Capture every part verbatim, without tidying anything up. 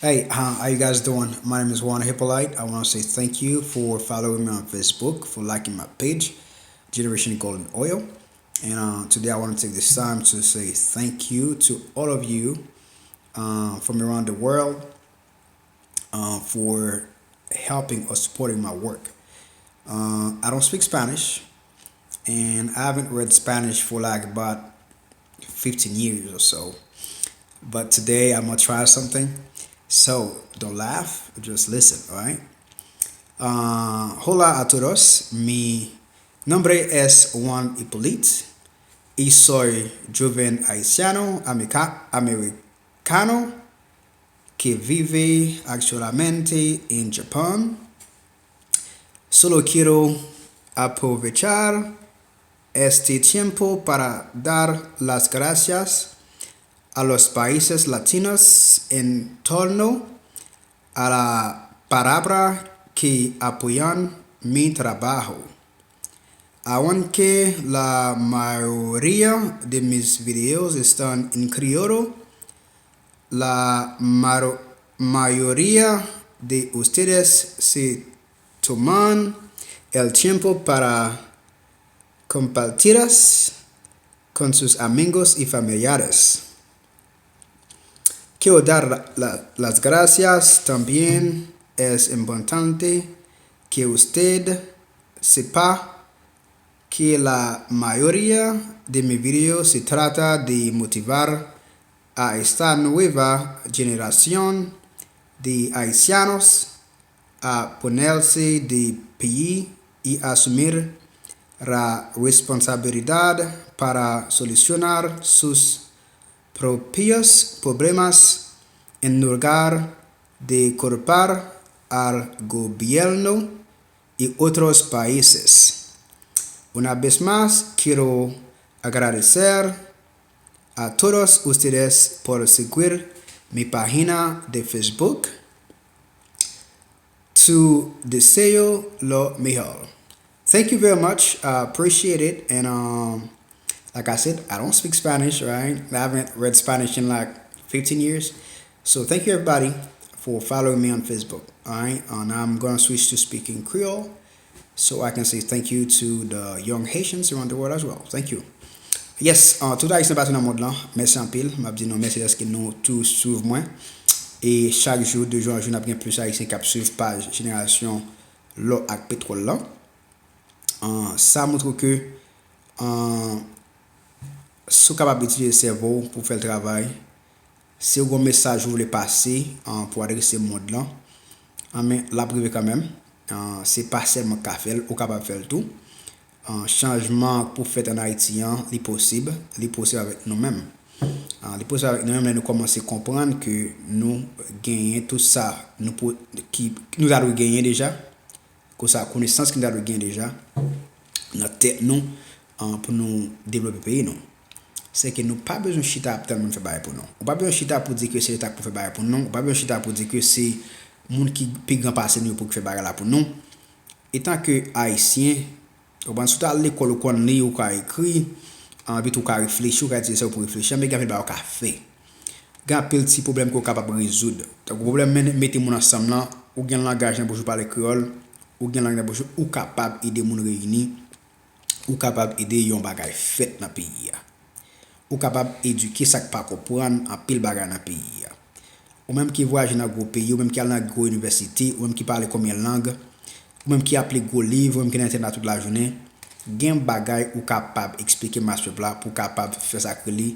Hey, uh, how you guys doing? My name is Juan Hippolyte. I want to say thank you for following me on Facebook, for liking my page, Generation Golden Oil. And uh, today I want to take this time to say thank you to all of you uh, from around the world uh, for helping or supporting my work. Uh, I don't speak Spanish, and I haven't read Spanish for like about fifteen years or so. But today I'm gonna try something. So don't laugh, just listen, all right? Uh, hola a todos, mi nombre es Juan Hippolyte y soy joven haitiano americano que vive actualmente en Japón. Solo quiero aprovechar este tiempo para dar las gracias a los países latinos en torno a la palabra que apoyan mi trabajo. Aunque la mayoría de mis videos están en criollo, la mayoría de ustedes se toman el tiempo para compartirlas con sus amigos y familiares. Quiero dar las gracias también. Es importante que usted sepa que la mayoría de mi video se trata de motivar a esta nueva generación de haitianos a ponerse de pie y asumir la responsabilidad para solucionar sus propios problemas en lugar de culpar al gobierno y otros países. Una vez más, quiero agradecer a todos ustedes por seguir mi página de Facebook. Tu deseo lo mejor. Thank you very much. I appreciate it. And um, like I said, I don't speak Spanish, right? I haven't read Spanish in like fifteen years. So thank you everybody for following me on Facebook. All right. And I'm going to switch to speaking Creole so I can say thank you to the young Haitians around the world as well. Thank you. Yes, uh, tout Ayisyen patou nan mond lan, mèsi anpil. M ap di nou mèsi dèske nou toujou swiv mwen. E chak jou, de jou an jou, n ap gen plis Ayisyen k ap swiv paj Jenerasyon Lò ak Petwòl lan. Uh, sa montre ke uh, si w kapab itilize sèvo w pou w fè l travay, si w gen yon mesaj ou vle pase uh, pou adrese mond lan, anben, l ap rive kanmenm. Uh, se pa sèlman k ka fè l, ou kapab fè l tou. Uh, chanjman pou fèt ann Ayiti an, li posib. Li posib avèk nou menm. Uh, li posib avèk nou menm lè nou kòmanse konprann ke nou genyen tout sa nou, pou, ki, nou ta dwe genyen deja. Konsa, konesans ki nou ta dwe genyen deja nan tèt nou uh, pou nou devlope peyi nou. Se ke nou pa bezwen chita ap tann moun fè bagay pou nou. Ou pa bezwen chita pou di ke se leta k pou fè bagay pou nou. Ou pa bezwen chita pou di ke se moun ki pi gran pase nou yo pou ki fè bagay la pou nou. Etan ke Ayisyen, ou konprann, si w ta al lekòl, ou konn li, ou ka ekri, epi tou ou ka reflechi, ou ka itilize sèvo pou reflechi, men gen anpil bagay ou ka fè. Gen anpil ti pwoblèm ke w kapab rezoud. Tankou pwoblèm men- mete moun ansanm lan, ou gen langaj nan bouch ou, pale kreyòl, ou gen lang nan bouch ou, ou kapab ede moun reyini, ou kapab ede yon bagay fèt nan peyi a. Ou kapab edike sa k pa konprann anpil bagay nan peyi a. Ou menm ki vwayaje nan gwo peyi, ou menm ki al nan gwo inivèsite, ou menm ki pale konbyen lang, ou menm ki ap li gwo liv, ou menm ki nan entènèt la tout lajounen, gen bagay ou kapab eksplike mas pèp la pou w kapab fè sa k rele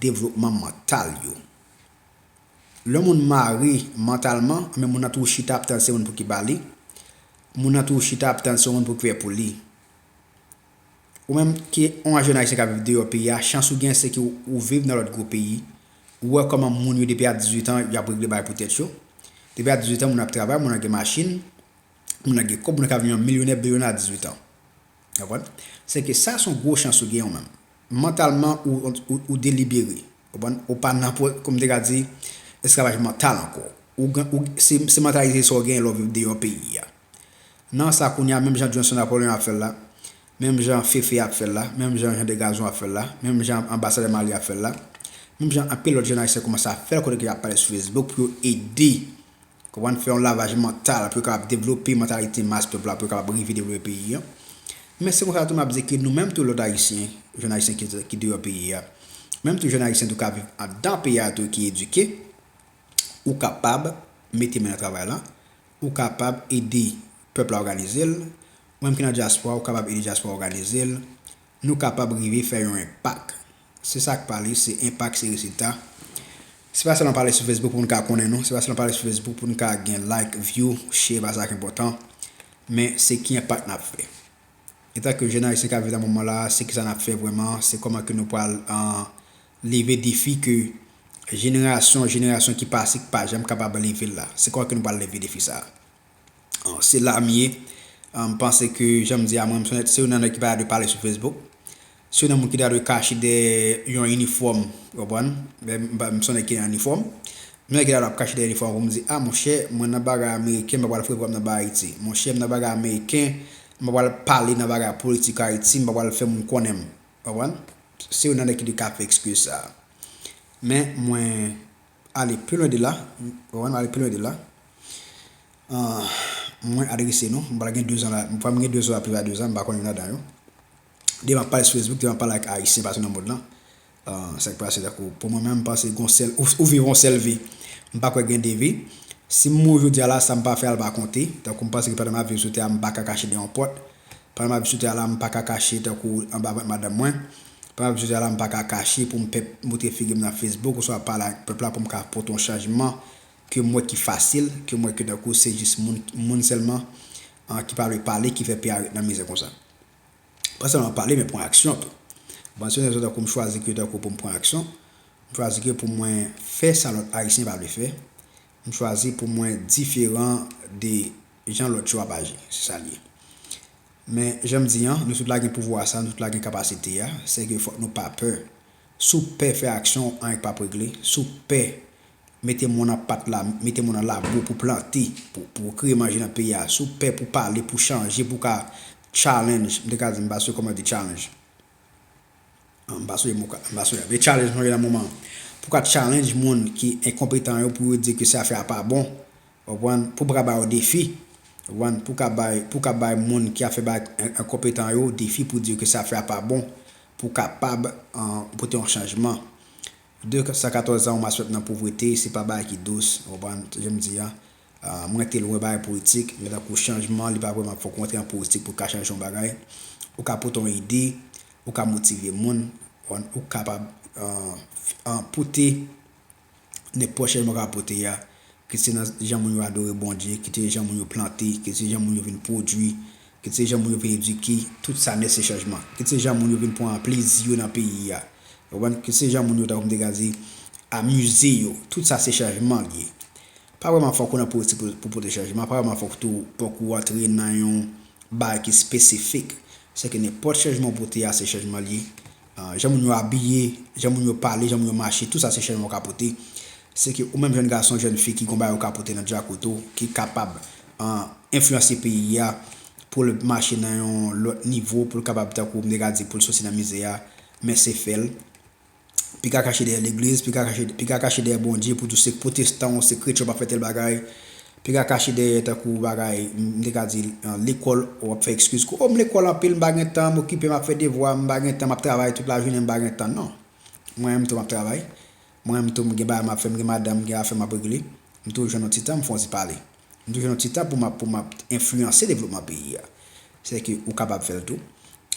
devlopman mantal yo. Lè yon moun mare mantalman, men moun nan toujou chita ap tann se yon moun pou ki ba li. Moun nan toujou chita ap tann se yon moun pou ki fè pou li. Ou menm ki yon jèn ayisyen k ap viv deyò peyi a, chans ou gen se ke ou, ou viv nan lòt gwo peyi. Ou wè kòman moun yo depi a dizuit an, y ap regle bagay pou tèt yo. Depi a dizuit an, moun nan ap travay, moun nan gen machin, moun nan gen kòb, moun nan ka vin yon milyonè, bilyonè a dizuit an. Konprann? Se ke sa se yon gwo chans ou gen ou menm. Mantalman, ou, ou, ou delibere. Konprann? Ou pa nan, kòm m te ka di, esklavaj mantal ankò. Ou, ou, se, se mantalite sa w gen lè w viv deyò peyi a. Nan sa kounye a, menm jan Johnson Napoleon ap fè l la, menm jan Fefe ap fè l la, menm jan Jean de Gazon ap fè l la, menm jan anbasadè Mali ap fè l la, Menm jan anpil lòt jèn ayisyen kòmanse ap fè l, kote ke y ap pale sou Facebook pou yo ede, konprann, fè yon lavaj mantal, pou yo kapab devlope mantalite mas pèp la, pou yo kapab rive devlope peyi a. Men se konsa tou m ap di ke nou menm tou lòt ayisyen, jèn ayisyen ki, ki deyò peyi a, menm tou jèn ayisyen tou ka viv anndan peyi a tou ki edike, ou kapab mete men nan travay la, ou kapab ede pèp la òganize l, ou menm ki nan dyaspora, ou kapab ede dyaspora òganize l, nou kapab rive fè yon enpak. Se sa k pale, se enpak, se rezilta. Se pa sèlman pale sou Facebook pou n ka konnen nou, se pa sèlman pale sou Facebook pou n ka gen like, view, share, pa sa k enpòtan, men se ki enpak n ap fè. Etanke jèn ayisyen k ap viv nan moman la, se kisa n ap fè vrèman, se kòman ke nou pral, uh, leve defi ke jenerasyon, jenerasyon ki pase, ki pa janm kapab leve l la. Se kòman ke nou pral leve defi sa a. Uh, se la m ye. Uh, m panse ke, jan m di a, mwen, m se youn nan nèg ki pa ta dwe pale sou Facebook. Se youn nan moun ki ta dwe kache dèyè yon inifòm, w konprann? Men m pa, m se youn nèg ki nan inifòm. M nèg ki ta dwe ap kache dèyè inifòm pou m di, a, monchè, mwen nan bagay ameriken, m pa pral foure pran m nan bagay Ayiti. Monchè, m nan bagay ameriken, m pa pral pale nan bagay politik Ayiti, m pa pral fè moun konnen m. W konprann? Se youn nan nèg ki te ka fè ekskiz sa a. Men mwen ale pi lwen de la, w konprann, mwen ale pi lwen de la. Ah, mwen adrese nou, m pral gen de zan la, m pral gen de zan la, plis pase de zan, m pa konnen ladan yo. Depi m ap pale sou Facebook, depi m ap pale ak Ayisyen patou nan mond lan. Ah, sa k pase tankou, pou mwen menm, m panse gon sèl, ou, ou viv yon sèl vi. M pa kwè gen de vi. Si m mouri jodi a la, sa m pa fè a l pa konte. Tankou m panse ke pandan m ap viv sou tè a, m pa ka kache dèyè yon pòt. Pandan m ap viv sou tè a la, m pa ka kache tankou anba vant madanm mwen. Pandan m ap viv sou tè a la, m pa ka kache pou m pèp montre figi m nan Facebook oswa pale ak pèp la pou m ka pote yon chanjman ke m wè ki fasil, ke m wè ke tankou se jis moun, moun sèlman, ah, ki pa vle pale, ki fè peyi a ret nan mizè konsa. Pa sèlman pale, men pran aksyon tou. Bon, se yon rezon tankou m chwazi ke tankou pou m pran aksyon. M chwazi ke pou mwen fè sa lòt Ayisyen pa vle fè. M chwazi pou mwen diferan de jan lòt yo ap aji. Se sa l ye. Men, jan m di an, nou tout la gen pouvwa sa, nou tout la gen kapasite a. Se ke fòk nou pa pè. Si w pè fè aksyon, anyen k p ap regle. Si w pè mete men w nan pat la, mete men w nan labou pou plante, pou, pou kreye manje nan peyi a. Si w pè pou pale, pou chanje, pou ka challenge, m te ka di, m pa sou kòman di challenge. Ah, m pa sonje mo ka, m pa sonje. Men challenge mwen nan moman an. Pou ka challenge moun ki enkonpetan yo, pou yo di ke sa fè a pa bon. Ou konprann? Pou ka ba yo defi. Ou konprann? Pou ka bay, pou ka bay moun ki ap fè bagay en-, enkonpetan yo defi pou di ke sa fè a pa bon. Pou kapab, ah, pote yon chanjman. De san katòz an, yon mas pèp nan povrete, se pa bagay ki dous. Ou konprann? Jan m di a. Ah, mwen te lwen bagay politik, men tankou chanjman, li pa vrèman fòk ou antre nan politik pou ka chanje yon bagay. Ou ka pote yon ide, ou ka motive moun, ou kapab, ah, ah, pote nenpòt chanjman ou ka pote a, ke se nan jan moun yo adore Bondye, ke se jan moun yo plante, ke se jan moun yo vin pwodui, ke se jan moun yo vin edike, tout sa nèsesè chanjman. Ke se jan moun yo vin pran plezi yo nan peyi a. Ou konprann? Ke se jan moun yo, tankou m te ka di, amize yo. Tout sa se chanjman l ye. Pa vrèman fòk ou nan politik pou, pou pote chanjman, pa vrèman fòk tou, fòk ou antre nan yon bagay ki espesifik. Se ke nenpòt chanjman ou pote a, se chanjman l ye. Ah, jan moun yo abiye, jan moun yo pale, jan moun yo mache, tout sa se chanjman ou ka pote. Se ke ou menm jèn gason, jèn fi ki gon bagay ou ka pote nan djakout ou, ki kapab, ah, enfliyanse peyi a pou l mache nan yon lòt nivo, pou l kapab, tankou m te ka di, pou l soti nan mizè a, men se fè l. Piga kache dèyè legliz, piga kache, piga kache dèyè Bondye pou di w se pwotestan, w se kretyen, w p ap fè tèl bagay. Piga kache dèyè tankou bagay, m te ka di, ah, lekòl, w ap fè ekskiz kou, o, m lekòl anpil, m pa gen tan, m okipe, m ap fè devwa, m pa gen tan, m ap travay tout lajounen, m pa gen tan. Non. Mwen menm tou m ap travay. Mwen menm tou m gen bagay m ap fè, m gen madanm, m gen afè m ap regle. M toujou jwenn yon ti tan, m fè yon ti pale. M toujou jwenn yon ti tan pou m ap, pou m ap enfliyanse devlopman peyi a. Se ke ou kapab fè l tou.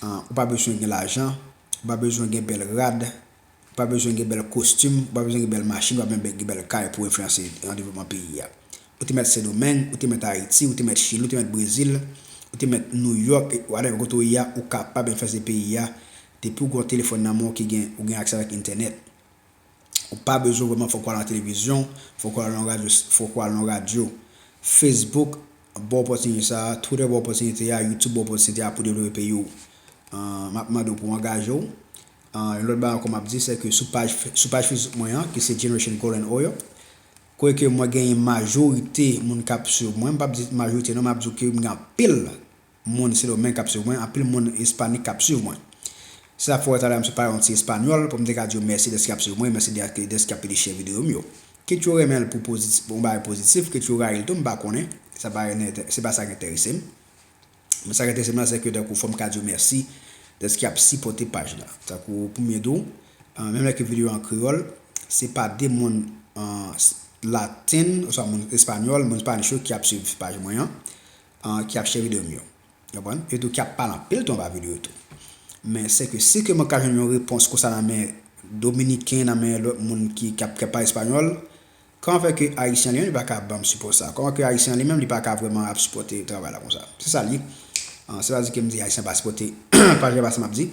Ah, ou pa bezwen gen lajan, ou pa bezwen gen bèl rad, ou pa bezwen gen bèl kostim, ou pa bezwen gen bèl machin, ou pa bezwen gen bèl kay pou enfliyanse nan devlopman peyi a. Ou te mèt Sendomeng, ou te mèt Ayiti, ou te mèt Chili, ou te mèt Brezil, ou te mèt Nouyòk, whatever kote w ye a, ou kapab enfliyanse peyi a depi w gen yon telefòn nan men w ki gen, ou gen aksè avèk entènèt. Ou pa bezwen vrèman fòk w al nan televizyon, fòk w al nan radyo, fòk w al nan radyo. Facebook ba w opòtinite sa a, Twitter ba w opòtinite a, YouTube ba w opòtinite a pou devlope peyi w. Ah, m ap mande w pou w angaje w. Ah, yon lòt bagay ankò m ap di, se ke sou paj, sou paj Facebook mwen an, ki se Generation Gold and Oil, kote ke mwen genyen majorite moun k ap swiv mwen, m p ap di majorite non, m ap di w ke m gen anpil moun Sendomeng k ap swiv mwen, anpil moun Espanik k ap swiv mwen. Se sa k fè w wè talè a m sot pale yon ti espanyòl pou m te ka di yo mèsi dèske y ap swiv mwen, mèsi dèske, dèske y ap pede share videyo m yo. Kit yo renmen l pou pozitif, pou yon bagay pozitif, kit yo rayi l tou, m pa konnen. Sa pa gen, se pa sa ki enterese m. Men sa k enterese m la, se ke tankou fò m ka di yo mèsi dèske y ap sipòte paj la. Tankou pou m di w, ah, menm lè ke videyo an kreyòl, se pa de moun, ah, laten, oswa moun espanyòl, moun Spanish yo ki ap swiv paj mwen an, ah, ki ap share videyo m yo. Konprann? E tou ki ap pale anpil tou anba videyo tou. Men se ke si ke mwen ka jwenn yon repons konsa nan men Dominiken, nan men lòt moun ki, ki ap, ki ap pale espanyòl, kòman fè ke Ayisyen li menm li pa ka ban m sipò sa? Kòman ke Ayisyen li menm li pa ka vrèman ap sipòte travay la konsa? Se sa l ye. Ah, se pa di ke m di Ayisyen pa sipòte paj la, pa sa m ap di.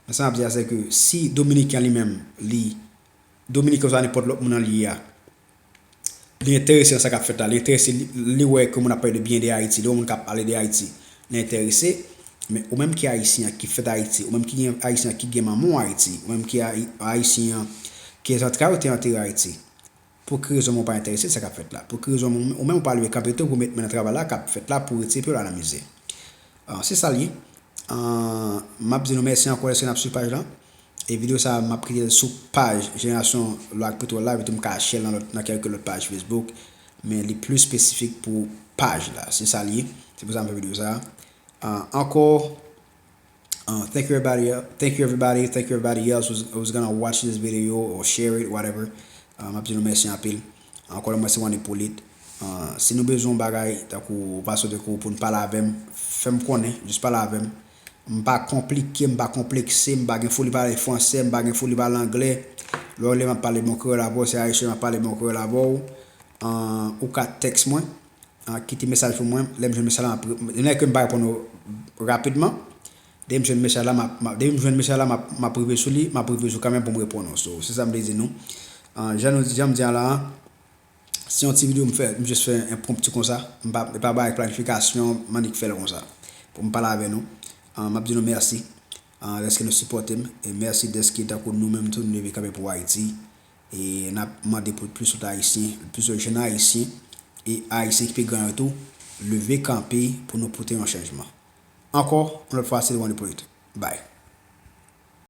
Men sa m ap di a, se ke si Dominiken li menm, li, Dominiken oswa nenpòt lòt moun nan li a, li enterese nan sa k ap fèt la, li enterese, li, li wè ke moun ap pale de byen de Ayiti, li wè moun k ap pale de Ayiti, li enterese. Men ou menm ki Ayisyen an, ki fèt Ayiti, ou menm ki gen Ayisyen an ki gen manman w Ayiti, ou menm ki Ayi-, Ayisyen an ki zantray ou te antere Ayiti, pou ki rezon men w pa enterese sa k ap fèt la? Pou ki rezon men w, ou menm ou pa leve kanpe tou pou met men nan travay la k ap fèt la pou retire peyi w la nan mizè? Ah, se sa l ye. Ah, m ap di nou mèsi ankò dèske n ap swiv paj la. E videyo sa a, m ap kite l sou paj Jenerasyon Lò ak Petwòl la, epi tou m ka share l nan lòt, nan kèlke lòt paj Facebook, men li plis espesifik pou paj la. Se sa l ye. Se pou sa m fè videyo sa a. Ah, ankò, ah, thank you everybody, thank you everybody, thank you everybody else who's, who's gonna watch this video or share it, whatever. Ah, m ap di nou mèsi anpil. Ankò yon lòt fwa, se One Hippolyte. Ah, si nou bezwen yon bagay, tankou Pastor Decor pou n pale avè m, fè m konnen, jis pale avè m. M pa konplike, m pa konplekse, m pa gen foli pale fransè, m pa gen foli pale anglè. Lè w lè m ap pale bon kreyòl avè w, se ayisyen m ap pale bon kreyòl avè w. Ah, ou ka tèks mwen, ah, kite mesaj pou mwen. Lè m jwenn mesaj la, m ap re-, lè ke m pa reponn ou rapidman, depi m jwenn mesaj la, m ap, m ap, depi m jwenn mesaj la, m ap, m ap rive sou li, m ap rive sou kanmenm pou m reponn ou. So, se sa m vle di nou. Ah, jan nou, jan m di a la, se yon ti videyo m fè, m jis fè enpwonpti konsa. M pa, e pa bagay planifikasyon, m annik fè l konsa. Pou m pale avè nou. Ah, m ap di nou mèsi, ah, dèske nou sipòte m. E mèsi dèske tankou nou menm tou, nou leve kanpe pou Ayiti. E n ap mande pou plis lòt Ayisyen, plis lòt jèn Ayisyen, e Ayisyen ki pi gran yo tou, leve kanpe pou nou pote yon chanjman. Ankò, yon lòt fwa, se One Hippolyte. Bye.